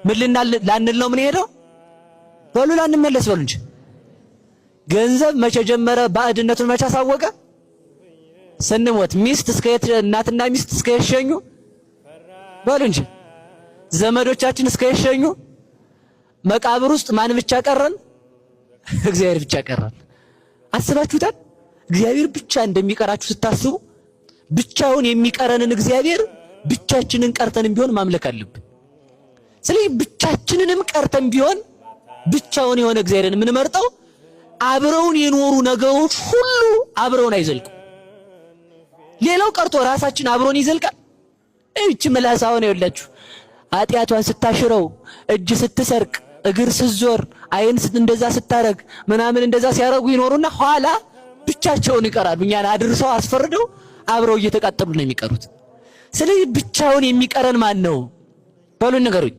ምን ላንል ነው ምን ሄደው በሉ ላንመለስ በሉ እንጂ። ገንዘብ መቼ ጀመረ? ባዕድነቱን መቼ አሳወቀ? ስንሞት። ሚስት እስከ የት እናትና ሚስት እስከ የት ሸኙ? በሉ እንጂ። ዘመዶቻችን እስከ የት ሸኙ? መቃብር ውስጥ ማን ብቻ ቀረን? እግዚአብሔር ብቻ ቀረን። አስባችሁታል? እግዚአብሔር ብቻ እንደሚቀራችሁ ስታስቡ ብቻውን የሚቀረንን እግዚአብሔር ብቻችንን ቀርተንም ቢሆን ማምለክ አለብን። ስለዚህ ብቻችንንም ቀርተን ቢሆን ብቻውን የሆነ እግዚአብሔርን የምንመርጠው አብረውን የኖሩ ነገሮች ሁሉ አብረውን አይዘልቁ። ሌላው ቀርቶ ራሳችን አብሮን ይዘልቃል። እቺ ምላስ አሁን ይኸውላችሁ ኃጢአቷን ስታሽረው፣ እጅ ስትሰርቅ፣ እግር ስትዞር፣ አይን እንደዛ ስታረግ ምናምን እንደዛ ሲያረጉ ይኖሩና ኋላ ብቻቸውን ይቀራሉ። እኛን አድርሰው አስፈርደው አብረው እየተቃጠሉ ነው የሚቀሩት። ስለዚህ ብቻውን የሚቀረን ማን ነው? በሉን ንገሩኝ።